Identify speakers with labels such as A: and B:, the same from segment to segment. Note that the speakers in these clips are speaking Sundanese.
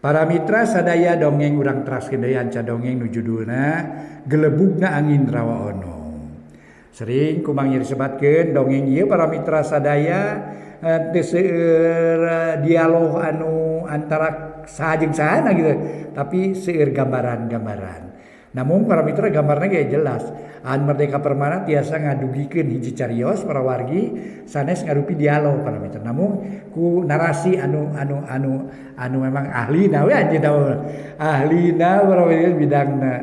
A: Para mitra sadaya, dongeng urang teraskeun deui hanca dongeng nu judulna Gelebugna Angin Rawa Onom. Sering ku Mang disebatkeun dongeng ieu, para mitra sadaya, teu seueur dialog anu antara saha jeung sahana gitu, tapi seueur gambaran-gambaran. Namun para mitra, gambarna ge jelas. Aan Merdeka Permana tiasa ngadugikeun hiji carios, para wargi, sanes ngarupi dialog, para mitra. Namun ku narasi anu anu anu anu memang ahli we anjeunna, ahlina, para mitra, bidangna.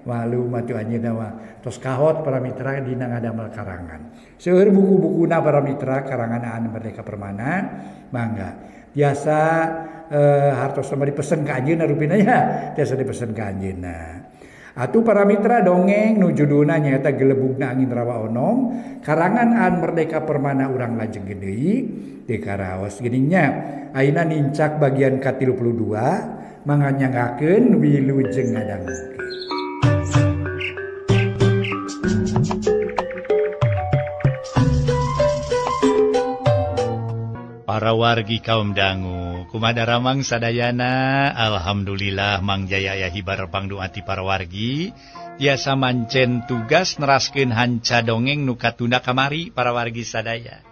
A: Maklum atuh anjeunna mah tos kahot, para mitra, dina ngadamel karangan. Seueur buku-bukuna, para mitra, karangan Aan Merdeka Permana. Mangga biasa hartos mah dipesen ka anjeunna rupina nya, tiasa dipesen ka anjeunna. Atuh para mitra, dongeng nu judulna nyaeta Gelebugna Angin Rawa Onom karangan Aan Merdeka Permana urang lajengkeun deui teu karaos geuning nya. Ayeuna nincak bagian ka-32, mangga nyanggakeun, wilujeng ngadangukeun.
B: Para wargi kaum dangu, kumaha daramang sadayana? Alhamdulillah, Mang Jaya aya hibar pangdoa ti para wargi, tiasa mancen tugas neraskeun hanca dongeng nu katunda kamari, para wargi sadaya.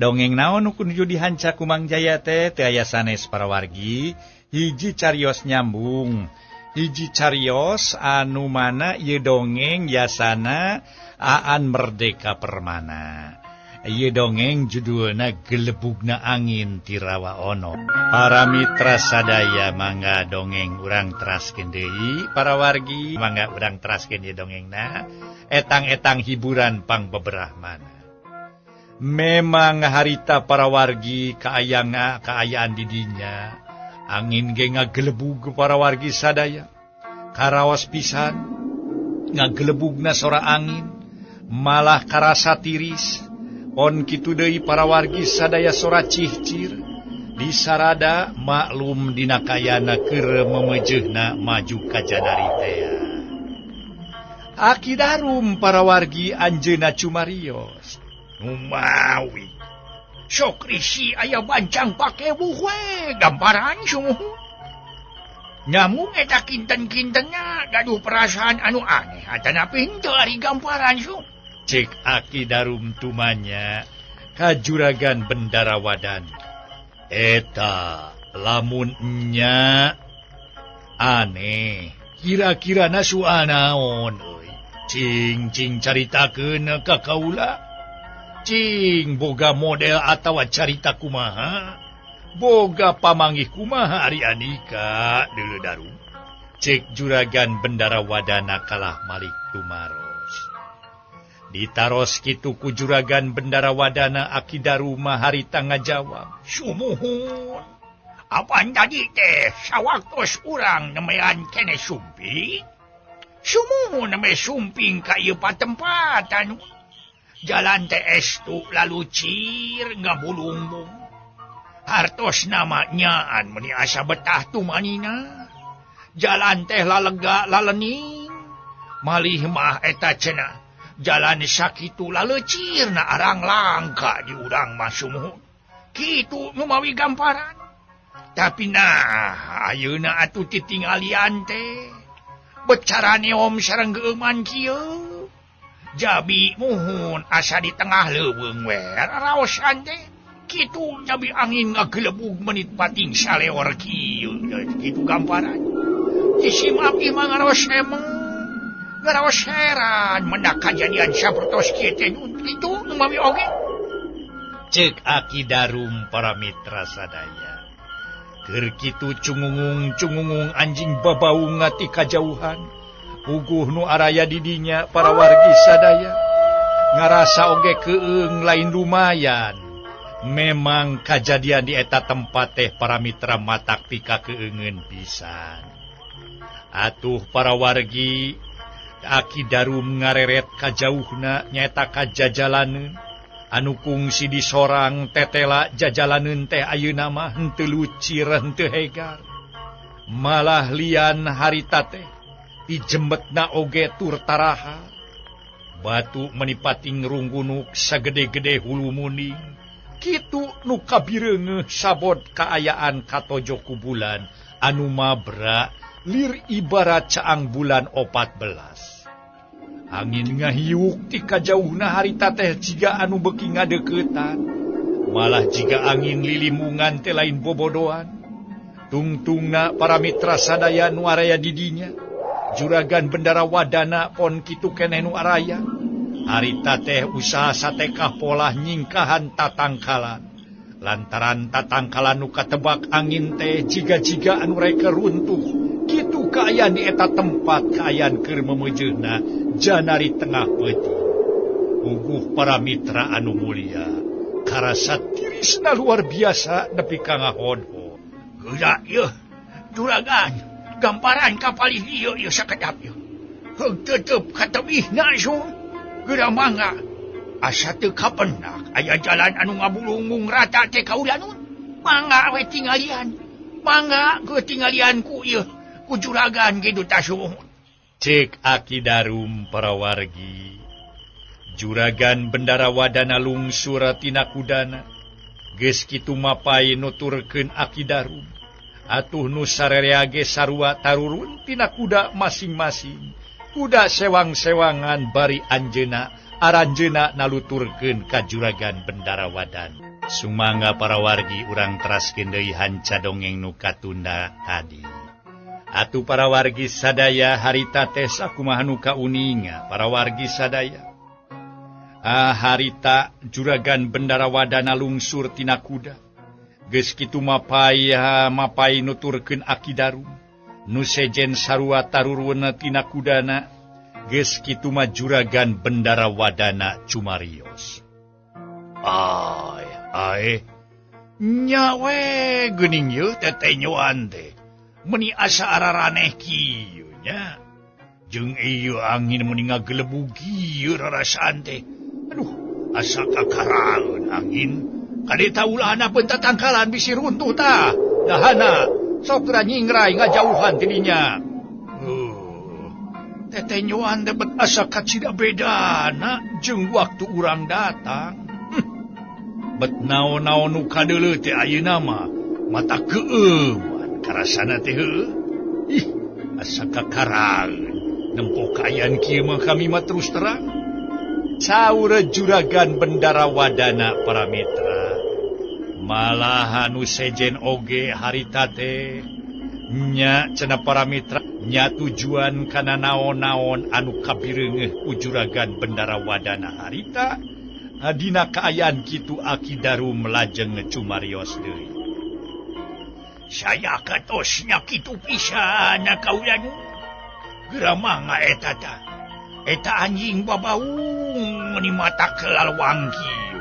B: Dongeng naon nu nuju dihanca ku Mang Jaya teh? Teu aya sanes, para wargi, hiji carios nyambung, hiji carios anu mana ieu dongeng yasana Aan Merdeka Permana. Ieu dongeng judulna Gelebugna Angin ti Rawa Onom. Para mitra sadaya, mangga dongeng urang teraskeun deui, para wargi, mangga urang teraskeun ieu dongengna, etang-etang hiburan pang beberahmana. Memang harita, para wargi, kaayanga kaayaan didinya angin ge ngagelebug, para wargi sadaya, karaos pisan ngagelebugna sora angin, malah karasa tiris. On kitu deui, para wargi sadaya, sora cihcir disarada. Maklum dina kayana keur memejehna maju ka Janari tea. Aki Darum, para wargi, anjeunna cumarios, "Numawi sok risi aya bancang pakewuh we gamparan sumuhun. Nyamung eta kinten-kintennya gaduh perasaan anu aneh atanapi henteu ari gamparan su?" Cek Aki Darum tumanya ka Juragan Bendara Wadana. "Eta lamun nya aneh, kira-kira nasu naon euy? Cing cing caritakeun ka kaula. Cing boga model atawa carita kumaha, boga pamanggih kumaha ari Anika deuleu Darum?" Cek Juragan Bendara Wadana kalah Malik tumaros. Ditaros kitu ku Juragan Bendara Wadana, Aki Daruma harita ngajawab, "Sumuhun, apaan tadi teh sawaktos urang nemean kene sumping. Sumuhun, nembe sumping ka ieu patempatan. Jalan teh estu lalu cir ngabulungbung. Hartos namanya meni asa betah tumanina. Jalan teh lalega lalening. Malih mah eta cenah jalan sakitu lalecir na arang langka di urang mah, sumuhun. Kitu numawi gamparan. Tapi nah ayeuna atuh titinggalian teh becara neom sareng geuman kieu. Jabi muhun asa di tengah leuweung we raosan teh. Kitu jabi angin ngagelebug menit pating saleor kieu. Kitu gamparan. Jisim abdi mah ngaraos emeng, ngaraos heran mendak kajadian sapertos kieu teh itu numawi oge." Cek Aki Darum, para mitra sadaya. Keur kitu cungungung cungungung anjing babaung ti kajauhan. Puguh nu araya didinya, para wargi sadaya, ngarasa oge keung lain lumayan. Memang kajadian di eta tempat teh, para mitra, matak pikakeungeun pisan. Atuh para wargi, Aki Darum ngareret kajauhna, nyaeta ka jajalaneun anu kungsi disorang tetela. Jajalaneun teh ayeuna mah henteu lucir, henteu hegar, malah lian harita teh dijembetna oge tur taraha. Batu meni pating runggunuk sagede-gede hulu muning. Kitu nu kabireungeuh sabot kaayaan katojo ku bulan. anu mabra lir ibarat caang bulan 14. Angin ngahiuk ti kajauhna harita teh jiga anu beuki ngadeuketan. Malah jiga angin lilimungan teh lain bobodoan. Tungtungna para mitra sadaya nu araya di dinya. Juragan Bendara Wadana pon kitu keneh nu araya. Harita teh usaha satekah polah nyingkahan tatangkalan. Lantaran tatangkalan nu katebak angin teh jiga-jiga anu rek runtuh. Kitu kaayaan di eta tempat kaayaan keur memejeuna janari tengah peuting. Puguh para mitra anu mulia, karasa tirisna luar biasa nepi ka ngahon-hon. Geura ieu, juragan, gamparan kapalih ieu ieu sakedap ieu. Heug tetep katebihna sung. Geura mangga. Asa teu kapenak aya jalan anu ngabulungung rata teh ka ulanun. Mangga we tinggalian. Mangga geu tinggalian ku ieu. Ku juragan kitu tah sumuhun. Cek Aki Darum para wargi. Juragan Bendara Wadana lungsur tina kudana. Geus kitu mapai nuturkeun Aki Darum. Atuh nu sarerea ge sarua tarurun tina kuda masing-masing. Kuda sewang-sewangan bari anjeuna, aranjeuna naluturkeun ka Juragan Bendara Wadana. Sumangga para wargi urang teraskeun deui hanca dongeng nu katunda tadi. Atuh para wargi sadaya harita teh sakumaha nu kauninga para wargi sadaya. Ah harita Juragan Bendara Wadana lungsur tina kuda. Geus kitu mapai mapai nuturkeun Aki Darum. Nu sejen sarua tarurunna tina kudana. Geus kitu mah Juragan Bendara Wadana cumarios. Ai ai nya we geuning ieu tetenyoan teh. Meni asa araraneh kieu nya. Jeung ieu angin meni ngagelebug kieu rarasaan teh. Aduh, asa kakaraeun angin. Kadeta ulahna pun tatangkalan bisi runtuh tah. Dahana sok geura nyingrai ngajauhan ti dinya. Tetenyoan teh bet asa kacida bedana jeung waktu urang datang. Bet naon-naon nu kadeuleu teh ayeuna mah mata keueuman. Karasana teh heueuh. Ih, asa kakaraeun. Nempo kaayaan kieu mah kami mah terus terang. Saur Juragan Bendara Wadana para mitra. Malahan nu sejen oge harita teh nya cenah para mitra nya tujuan kana naon-naon anu kabireungeuh ku Juragan Bendara Wadana harita. Dina kaayaan kitu Aki Darum lajeng cumarios deui. Saya katosnya kitu pisan kaulan. Geura mangga eta tah. Eta anjing babaung meni mata kelalwang kieu.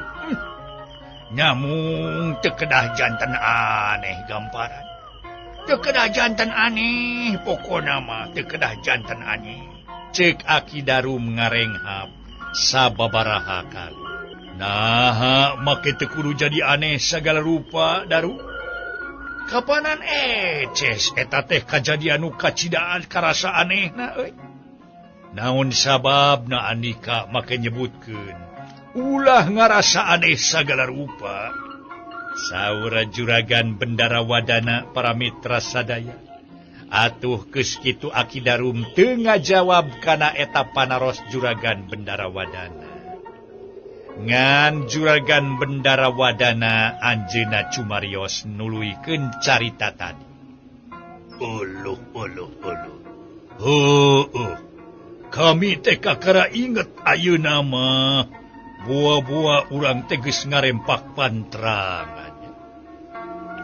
B: Nyamung teu kedah jantan aneh gamparan. Teu kedah jantan aneh pokona mah teu kedah jantan aneh. Cek Aki Darum ngarenghap sababaraha kali. Naha make teu kudu jadi aneh sagala rupa Darum. Kapanan eces eta teh kajadian nu kacidaan karasa anehna euy. Naon sababna andika make nyebutkeun ulah ngarasa aneh sagala rupa. Saur Juragan Bendara Wadana para mitra sadaya. Atuh geus kitu Aki Darum teu ngajawab kana eta panaros Juragan Bendara Wadana. Ngan Juragan Bendara Wadana anjeunna cumarios nuluykeun carita tadi. Uluh uluh uluh. Heueuh. Kami teh kakara inget ayeuna mah. Buah-buah urang teh geus ngarempak pantrangan.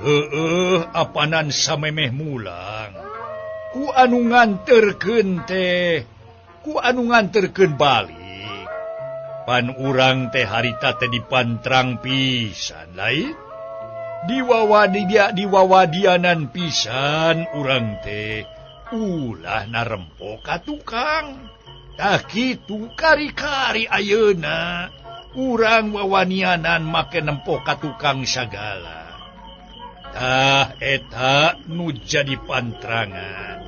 B: Heueuh apanan samemeh mulang. Ku anu nganterkeun teh, ku anu nganterkeun balik. Pan urang teh harita teh dipantrang pisan lain. Diwawadianan pisan urang teh ulah narempo ka tukang. Tah kitu kari-kari ayeuna urang wawanianan make nempo ka tukang sagala. Tah eta nu jadi pantrangan.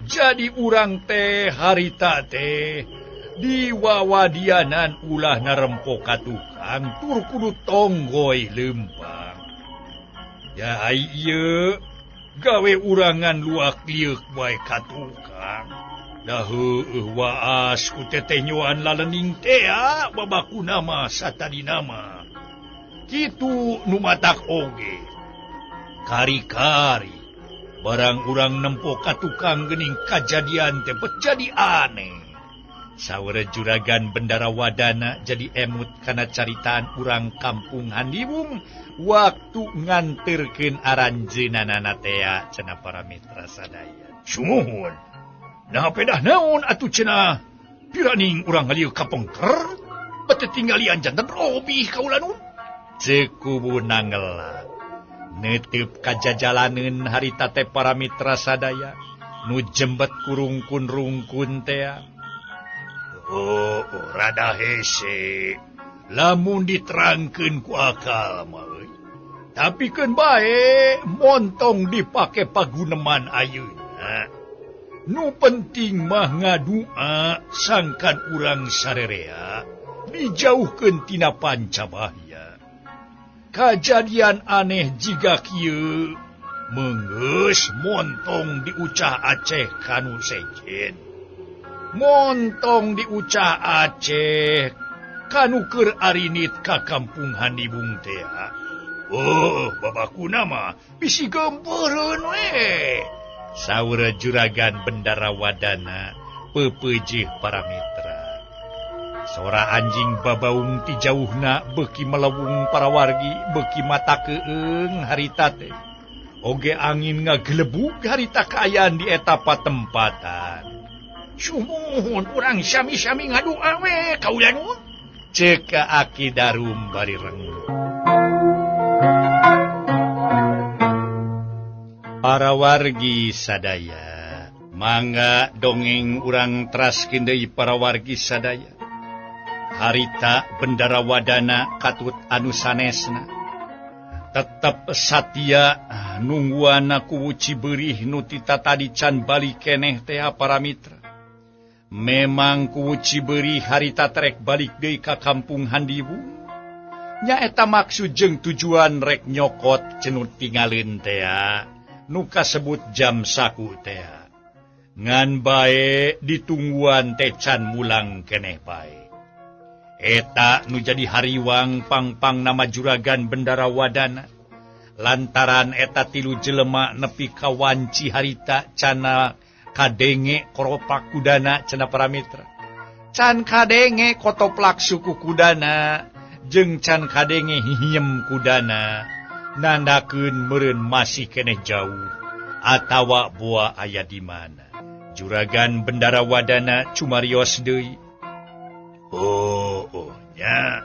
B: Jadi urang teh harita teh diwawadianan ulah narempo ka tukang tur kudu tonggoy lempang. Ya ieu Gawe urangan luak lieuk wae ka tukang. Da heueuh waas ku teteh nyuan lalening tea babakuna mah satadina mah. Kitu nu matak oge. Kari-kari barang urang nempo ka tukang geuning kajadian teh bet jadi aneh. Saur Juragan Bendara Wadana jadi emut kana caritaan urang kampung Handiwung waktu nganterkeun aranjeunanana tea cenah para mitra sadaya. Sumuhun. Nah pedah naon atuh cenah piraning urang ngalieu ka pengker bete tinggalian janten robih kaula nun. Ceuk kubu nangela. Neuteup kajajalaneun harita teh para mitra sadaya nu jembet kurungkun-rungkun tea. Oh, oh, rada hese lamun diterangkeun ku akal mah euy. Tapi keun bae montong dipake paguneman ayeuna. Nu penting mah ngadua sangkan urang sarerea dijauhkeun tina pancabahya. Kajadian aneh jiga kieu meunggeus montong diucah Aceh kanu sejen. Montong diucah Aceh kanu keur arinit ka kampung Hanibung tea. Oh, babakuna mah bisi geumpeureun we. Saur Juragan Bendara Wadana peupeujeuh para mitra. Sora anjing babaung ti jauhna beuki melewung para wargi beuki mata keung harita teh. Oge angin ngagelebug harita kaayaan di eta patempatan. Sumuhun urang sami-sami ngadua we kaula nu. Ceuk ka Aki Darum bari renguh. Para wargi sadaya, mangga dongeng urang teraskeun deui para wargi sadaya. Harita Bendara Wadana katut anu sanesna. Tetep satia nungguana kuwu Cibeurih nu tita tadi can balik keneh teh para mitra. Memang kuwu Cibeurih harita trek balik deui ka kampung Handiwung. Nyaeta maksud jeung tujuan rek nyokot cenut tingaleun tea nu kasebut jam saku tea. Ngan bae ditungguan teh can mulang keneh bae. Eta nu jadi hariwang pangpang nama Juragan Bendara Wadana. Lantaran eta tilu jelema nepi ka wanci harita cana kadenge koropak kudana cenah para mitra. Can kadenge kotoplak suku kudana jeung can kadenge hihiem kudana. Nandakeun meureun masih keneh jauh atawa boa aya di mana. Juragan Bendara Wadana cumarios deui. Oh, oh nya.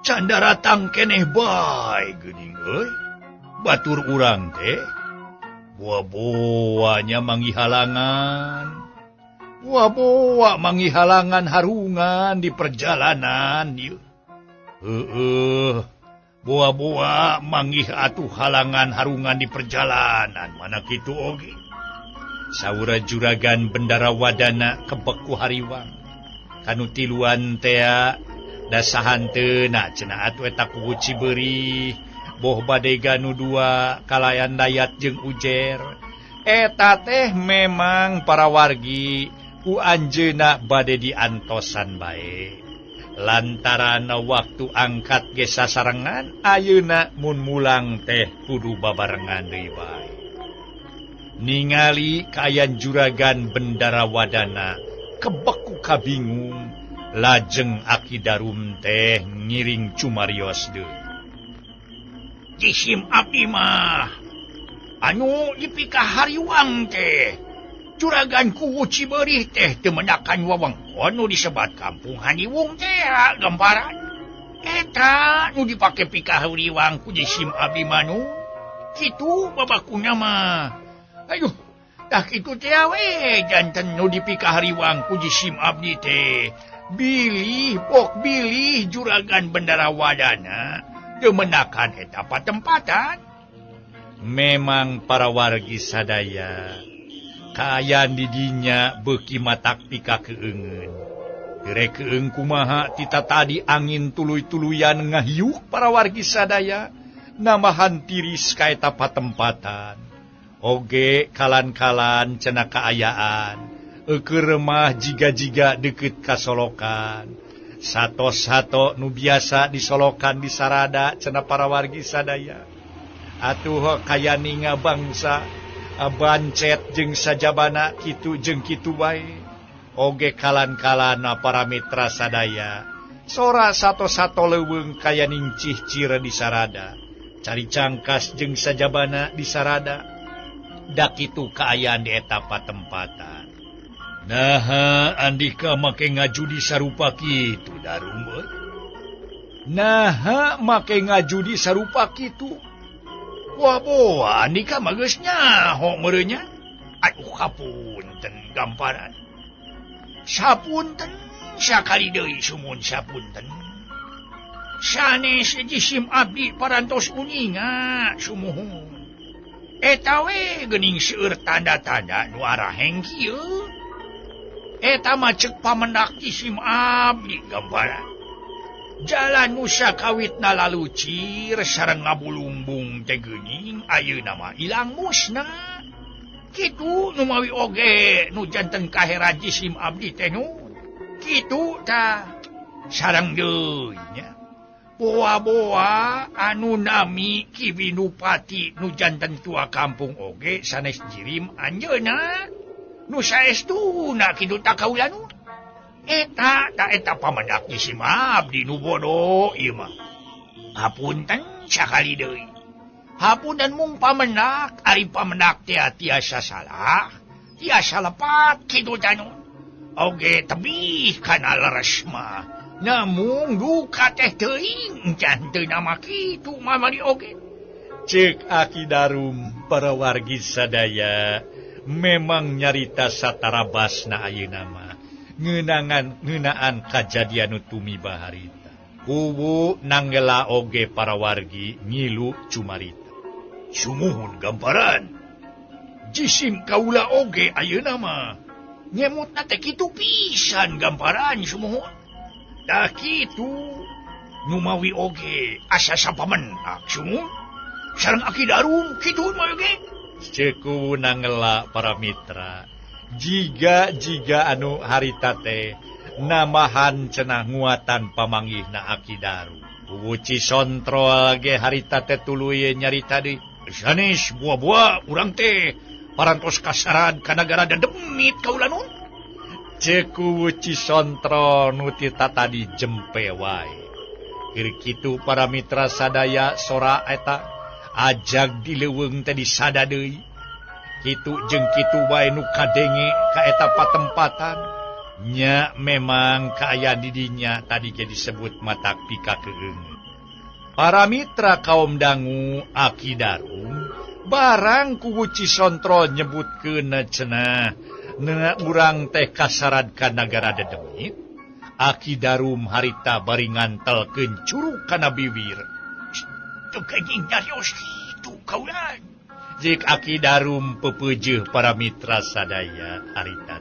B: Can daratang keneh bae geuning euy. Batur urang teh boa-boanya manggih halangan. Boa-boa manggih halangan harungan di perjalanan ieu. Heueuh. Boa-boa manggih atuh halangan harungan di perjalanan mana kitu oge. Saura Juragan Bendara Wadana kebek ku hariwang. Kanu tiluan tea dasahan teuna cenah atuh eta kuwu Cibeurih boh badega nu dua kalayan Dayat jeung Ujer. Eta teh memang para wargi ku anjeunna bade diantosan bae. Lantaran waktu angkat ge sasarengan ayeuna mun mulang teh kudu babarengan deui bae. Ningali kaayaan Juragan Bendara Wadana kebek ku kabingung lajeng Aki Darum teh ngiring cumarios deui. Jisim abdi mah anu dipika hariwang teh Juragan kuwu Cibeurih teh teu menakan wewengkon nu disebat kampung Handiwung teh gamparan. Eta nu dipake pika hariwang ku jisim abdi mah nu kitu babakuna mah. Aduh, tah kitu teh we janten nu dipika hariwang ku jisim abdi teh. Bilih pok bilih Juragan Bendara Wadana teu menakan eta patempatan. Memang para wargi sadaya kaayaan didinya beuki matak pika keungeun. Rek keung kumaha tita tadi angin tuluy-tuluyan ngahiuk para wargi sadaya nambahan tiris ka eta patempatan. Oge kalan-kalan cenah kaayaan eueuh remah jiga-jiga deukeut ka solokan. Sato-sato nu biasa disolokan disarada cenah para wargi sadaya. Atuh kaya ninga bangsa bancet jeung sajabana kitu jeung kitu wae. Oge kalan-kalana para mitra sadaya. Sora sato-sato leuweung kaya ning cihcir disarada. Cari cangkas jeung sajabana disarada. Da kitu kaayaan di eta patempatan. Naha andika make ngajudi sarupa kitu Darum euy. Naha make ngajudi sarupa kitu. Wah boa andika mah geus nyaho meureun nya. Aduh hapunten gamparan. Sapunten sakali deui sumun sapunten. Sanes jisim abdi parantos uninga sumuhun. Eta we geuning seueur tanda-tanda nu araheng kieu. Eta mah ceuk pamendak jisim abdi gambaran. Jalan Nusa kawitna lalucir sareng ngabulumbung teh geuning ayeuna mah ilang musna. Kitu nu mawi oge nu janten kaheran jisim abdi teh nu. Kitu tah sareng deui nya. Boa-boa anu nami Ki Winupati nu janten tua kampung oge sanes jirim anjeunna. Nu saestuna kitu tah kaula nu. Eta ta eta pamendak jisim abdi nu bodoh ieu mah. Hapunten sakali deui. Hapunten mung pamendak, ari pamendak teh tiasa salah, tiasa lepat kitu tah nu. Oge tebih kana leres mah. Namung duka teh teuing can teu nama kitu mamari oge. Ceuk Aki Darum para wargi sadaya memang nyarita satarabasna ayeuna mah. Ngeunangan ngeunaan kajadian nu tumiba harita. Kuwu nanggela oge para wargi ngilu cumarita. Sumuhun gamparan. Jisim kaula oge ayeuna mah nyemutna teh kitu pisan gamparan sumuhun. Dah kitu numawi oge asa sapamenak sumuhun. Sareng Aki Darum kitu mah oge. Ceuk kuwu nangela para mitra. Jiga-jiga anu harita teh namahan cenah nguatan pamanggihna Aki Darum. Kuwu Cisontrol ge harita teh tuluy nyarita deui. Sanes buah-buah urang teh parantos kasaran ka nagara dedemit kaula nun. Ceuk kuwu Cisontrol nu ti tatadi jempe wae. Keur kitu para mitra sadaya sora eta ajag di leuweung teh disada deui. Kitu jeung kitu wae nu kadenge ka eta patempatan. Nya memang kaayaan di dinya tadi ge disebut matak pikakeung. Para mitra kaum dangu Aki Darum barang kuwu Cisontrol nyebutkeun cenah neuna urang teh kasarad ka nagara dedemit. Aki Darum harita bari ngantelkeun curug kana biwir. Teu kenging nyarios kitu kaulan. Jik Aki Darum pepeujeuh para mitra sadaya harita.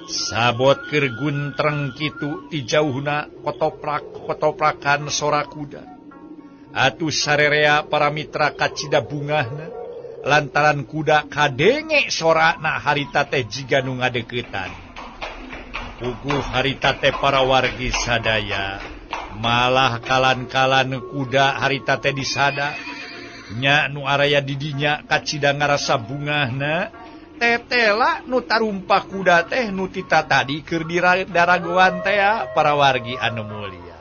B: Sabot keur guntreng kitu ti jauhna kotoprak-kotoprakan sora kuda. Atuh sarerea para mitra kacida bungahna lantaran kuda kadenge sorana harita teh jiga nu ngadeuketan. Puguh harita teh para wargi sadaya malah kalan-kalan kuda harita teh disada. Nya nu araya di dinya kacida ngarasa bungahna tetela nu tarumpa kuda teh nu tita tadi keur daragoan teh para wargi anu mulia.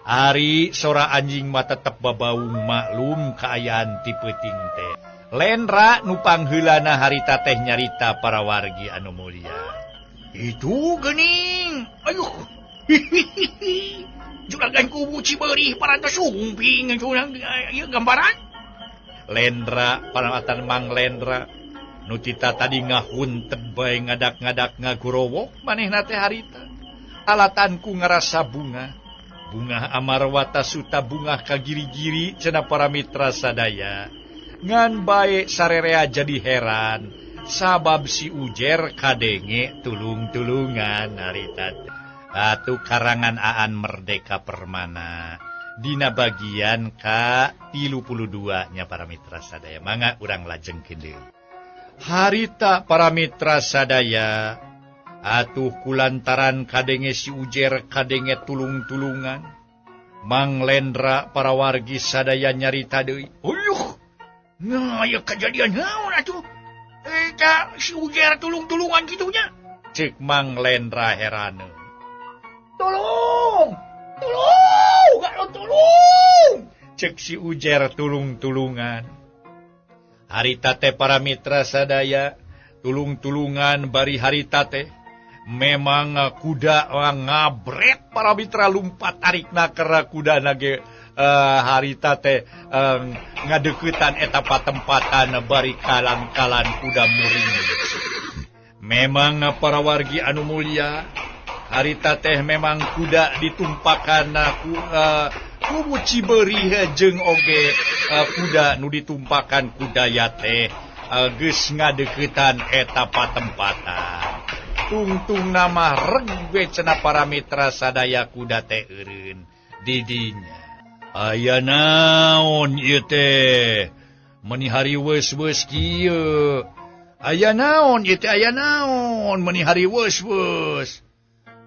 B: Ari sora anjing mah tetep babaung maklum kaayaan ti peuting teh. Lendra nu pangheulana harita teh nyarita para wargi anu mulia. Itu geuning. Ayuh. Juragan kubu Cibeurih parantos sumping curang ieu gambaran. Lendra paramatan Mang Lendra nu tita tadi ngahuntet bae ngadak-ngadak ngagorowok manehna teh harita. Alatanku ngarasa bunga. Bunga amarwata suta bungah ka giri-giri cenah para mitra sadaya. Ngan bae sarerea jadi heran sabab si Ujer kadenge tulung-tulungan harita. Atuh karangan Aan Merdeka Permana dina bagian ka 32 nya para mitra sadaya. Mangga urang lajengkeun deui. Harita para mitra sadaya atuh kulantaran kadenge si Ujer kadenge tulung-tulungan Mang Lendra para wargi sadaya nyarita deui. Uyuh, nah aya kejadian naon atuh? Eta si Ujer tulung-tulungan kitunya. Cek Mang Lendra herane. Tolong, tolong, gak tolong. Cek si Ujer tulung-tulungan. Harita teh para mitra sadaya tulung-tulungan bari harita teh memang kuda ngabret para mitra lumpat tarikna kera kuda nage harita teh ngadeukeutan eta patempatan bari kalang-kalan kuda muring. Memang para wargi anu mulia harita teh memang kuda ditumpakan ku kubu Cibeurih jeung oge kuda nu ditumpakan kudaya teh geus ngadeuketan eta patempatan. Tungtung nama reg we cenah para mitra sadaya kuda teh eureun didinya. Aya naon ieu teh? Meuni hariweus-weus kieu. Aya naon ieu teh aya naon meuni hariweus-weus.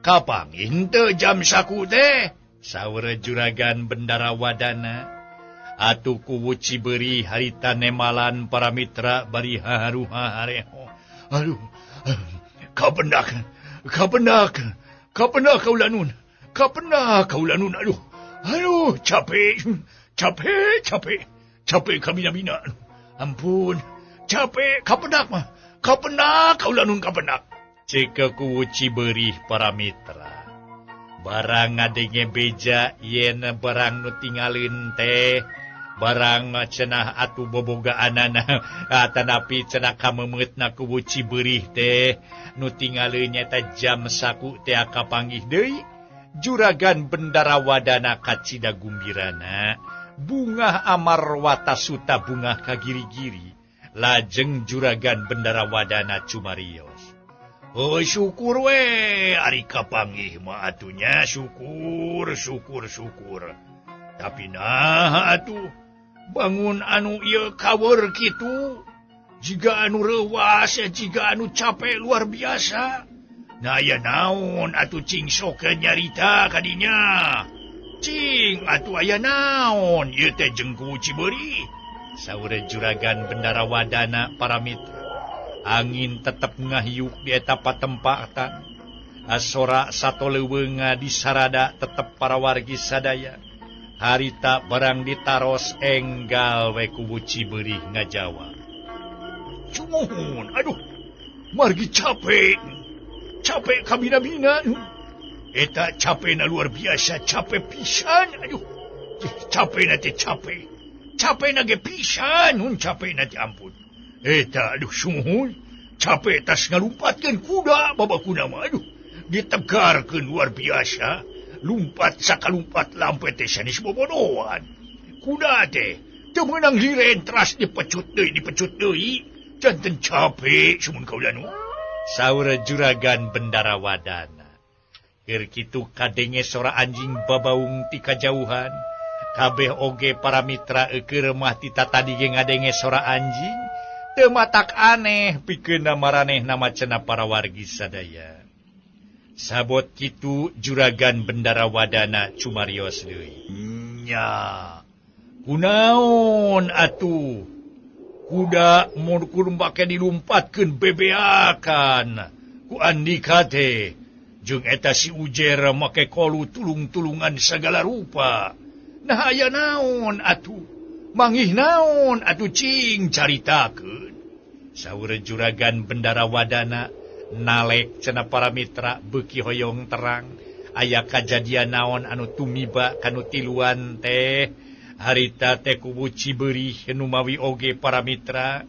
B: Kapanggih teu jam saku teh? Saur juragan Bendara Wadana. Atuh kuwu Cibeurih harita nemalan para mitra bari haruha hareho. Aduh, kapendak, kapendak, kapendak kaula nun, kapendak kaula nun. Aduh, aduh, capek, capek, capek, capek kabina-bina. Ampun, capek, kapendak mah, kapendak kaula nun kapendak. Cek kuwu Cibeurih para mitra. Barang ngadenge beja yen barang nu tingalin teh barang cenah atuh bobogaanana tanapi cenah kamemeutna kuwu Cibeurih teh nu tingaleun nyaeta jam saku teh kapanggih deui juragan Bendara Wadana kacida gumbirana bungah Amarwata Suta bungah kagiri-giri lajeng juragan Bendara Wadana cumarios. Oh syukur we ari kapanggih mah atunya syukur syukur syukur. Tapi nah atuh bangun anu ieu kaweur kitu jiga anu reuwas jiga anu capek luar biasa. Nah aya naon atuh cing sok nyarita kadinya. Cing atuh aya naon ieu teh jeung kuwu Cibeurih. Saur juragan Bendara Wadana para mitra. Angin tetep ngahiuk di eta patempatan. Asora sato leuweung disarada tetep para wargi sadaya. Harita barang ditaros enggal we kuwu Cibeurih ngajawab. Cumuhun, aduh, margi capek. Capek kabina-bina. Eta capekna luar biasa, capek pisan, aduh. Capekna teh capek. Capekna ge pisan, hun capekna teh ampun. Eta aduh sumuhun capek tas ngalumpatkeun kuda babakuna mah aduh ditegarkeun luar biasa lumpat sakalumpat lampe teh sanes bobodohan kuda teh teu meunang liren teras dipecut deui janten capek sumun kaula nu. Saur juragan Bendara Wadana. Keur kitu kadenge sora anjing babaung ti kajauhan kabeh oge para mitra keur mah ti tatadi ge ngadenge sora anjing. Teu matak aneh pikeun maraneh nama cenah para wargi sadaya. Sabot kitu juragan Bendara Wadana cumarios deui. Nya. Kunaon atuh? Kuda mun kudu make dilumpatkeun bebeakan ku Andika teh. Jeung eta si Ujer make kolu tulung-tulungan sagala rupa. Nah aya naon atuh? Mangih naon atuh cing caritakeun. Saur juragan Bendara Wadana nalek cenah para mitra beuki hoyong terang aya kajadian naon anu tumiba kanu tiluan teh harita teh kuwu Cibeurih nu mawi oge para mitra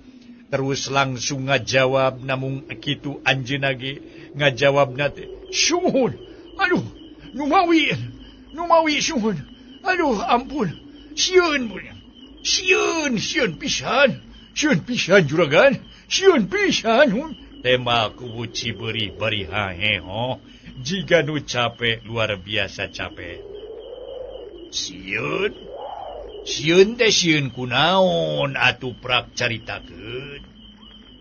B: terus langsung ngajawab namung kitu anjeunna ge ngajawabna teh sumuhun aduh numawi sumuhun aduh ampun sieun punya sieun sieun pisan juragan sieun pisan hun. Tema kuwu Cibeurih bari haheho jiga nu capek luar biasa capek. Sieun sieun teh sieun kunaon atuh prak caritakeun.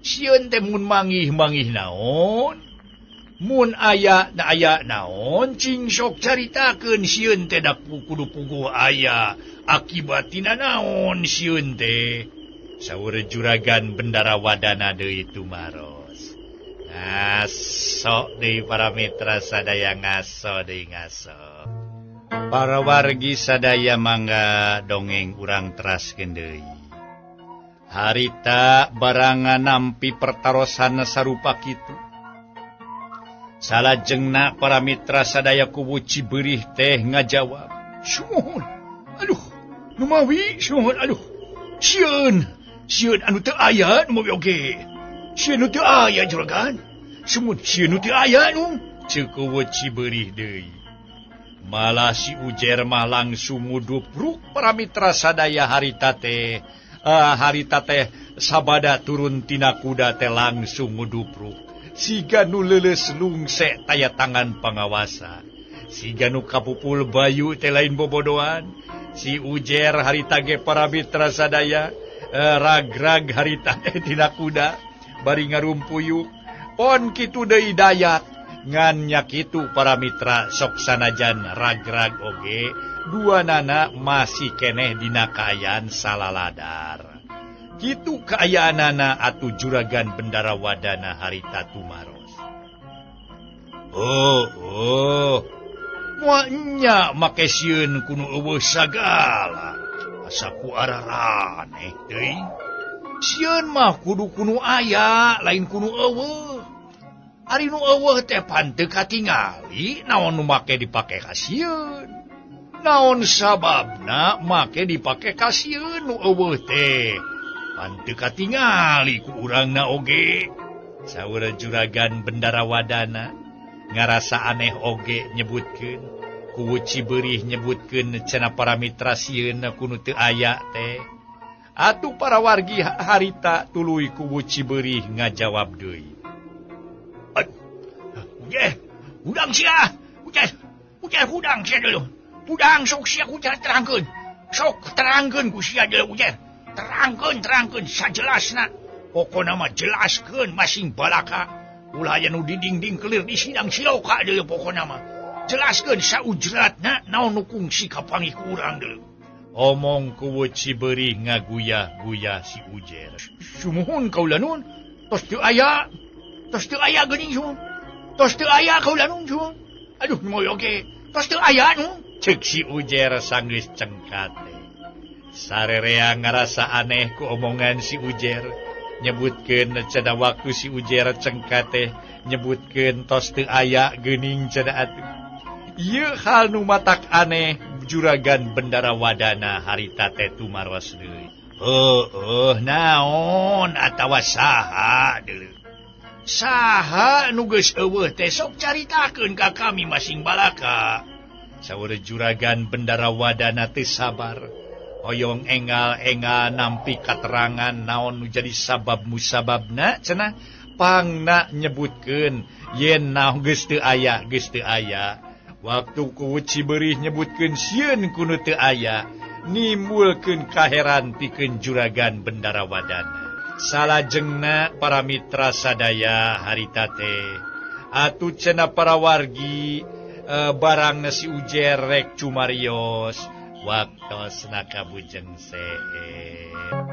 B: Sieun teh mun mangih-mangih naon? Mun aya na aya naon cing sok caritakeun sieun teh da kudu puguh aya akibat tina naon sieun teh. Saur juragan Bendara Wadana deui tumaros. Ngaso deui para mitra sadaya ngaso deui ngaso. Para wargi sadaya mangga dongeng urang teraskeun deui. Harita barangan nampi pertarosan sarupa kitu. Salajengna para mitra sadaya kuwu Cibeurih teh ngajawab. Sumuhun. Aduh, numawi sumuhun aduh. Sieun, sieun anu teu aya numawi oge. Sieun nu teu aya juragan. Sumuhun sieun nu teu aya nu. Ceuk kuwu Cibeurih deui. Malah si Ujer mah langsung ngudupruk para mitra sadaya harita teh. Harita teh sabada turun tina kuda teh langsung ngudupruk. Siga nu leuleus lungse taya tangan pangawasa. Siga nu kapupul bayu teh lain bobodoan. Si Ujer harita ge para mitra sadaya ragrag harita teh tina kuda bari ngarumpuyuk. Pon kitu deui Dayat. Ngan nya kitu para mitra sok sanajan ragrag oge dua nana masih keneh dina kaayaan salaladar. Kitu kaayaanana atuh juragan Bendara Wadana harita tumaros. Oh, oh. Moal nya make sieun kuno eueuh sagala. Asa ku araraneh teuing. Sieun mah kudu kuno aya, lain kuno eueuh. Ari nu eueuh teh pan teu katingali naon nu make dipake ka sieun. Naon sababna make dipake ka sieun nu eueuh teh. Pan teu katingali ku urangna oge. Saur juragan Bendara Wadana ngarasa aneh oge nyebutkeun. Kuwu Cibeurih nyebutkeun cenah para mitra sieun kuno teu aya teh. Atuh para wargi harita tuluy kuwu Cibeurih ngajawab deui. Ujer, hudang sia, ujer, ujer hudang sia dulu. Hudang sok sia ujer terangkeun. Sok terangkeun ku sia dulu ujer. Terangkeun, terangkeun sajelasna. Pokona mah jelaskeun masing balaka. Ulah aya nu didingding kelir di sidang siloka deui pokona mah. Jelaskeun saujratna naon nu kungsi kapanggih ku urang deui. Omong kuwu Cibeurih ngaguyah-guyah si Ujer. Sumuhun kaula nun, tos teu aya. Tos teu aya geuning sumuhun. Tos teu aya kaula nun sumuhun. Aduh moy oge, tos teu aya nu. Ceuk si Ujer sanggeus cengkat teh. Sarerea ngarasa aneh ku omongan si Ujer. Nyebutkeun cenah waktu si Ujer cengkat teh nyebutkeun tos teu aya geuning cenah atuh. Ieu hal nu matak aneh juragan Bendara Wadana harita teh tumaros deui. Heueuh naon atawa saha deui. Saha nu geus eueuh teh sok caritakeun ka kami masing balaka. Saur juragan Bendara Wadana teu sabar. Hoyong engal-engal nampi katerangan naon nu jadi sabab musababna cenah pangna nyebutkeun yen naon geus teu aya geus teu aya. Waktu kuwu Cibeurih nyebutkeun sieun kuno teu aya nimbulkeun kaheran pikeun juragan Bendara Wadana. Salajengna para mitra sadaya harita teh atuh cenah para wargi barang si Ujer rek cumarios waktosna kabujeng seep.